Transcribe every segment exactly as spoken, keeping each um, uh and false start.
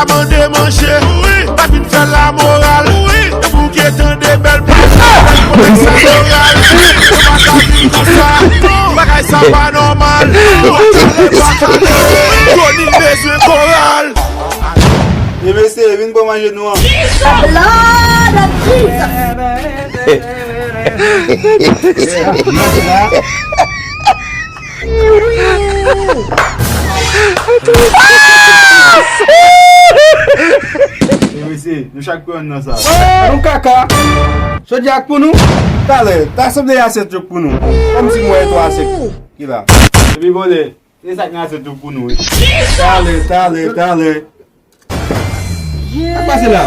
Mande manje, wi, pa vin fè lamoral, wi, e bouke tande bèl plis. Bagay sa moral, non, bagay sa pa nòmal. Tony bezwen koral. E mesye, vin pran manje nou an. The blood of Jesus. E mesye, nou chak pran nan sa. An nou kaka. Jodi a k pou nou. Talè, ta sanble asyèt yo k pou nou. Kòmsi mwen e twa asyèt ki la. Epi vòlè, se sa k nan asyèt yo k pou nou. Talè, talè, talè. Sa k pase la?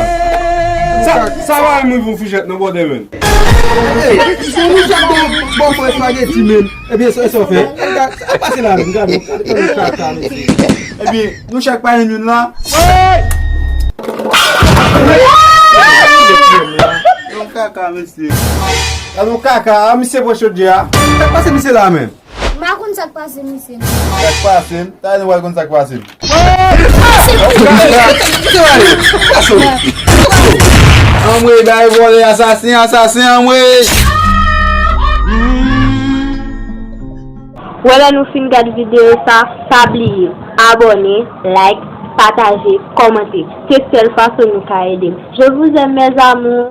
Sa, sa va menm rive yon fichèt nan bòdè menm. Hey, se nou chak bon, bon mwen espageti menm. Ebyen, sa, sa w fè? Sa k pase la menm? Gade, gade, gade, gade, gade, mesye. Ebyen, nou chak pa menm youn la. Yon kaka, mesye. Gade yon kaka, a, misye pran chodyè a. Sa k pase misye la menm? M pa konn sa k pase misye non. Sa k pase m? Talè nou pral konn sa k pase m. Anmwey, bay vòlè, asasen, asasen, anmwey. Wè lè nou fin gad videyo sa, pa bliye abòne, like, pataje, kòmante. Se sèl fason nou ka ede m. Je vous aime, mes amours.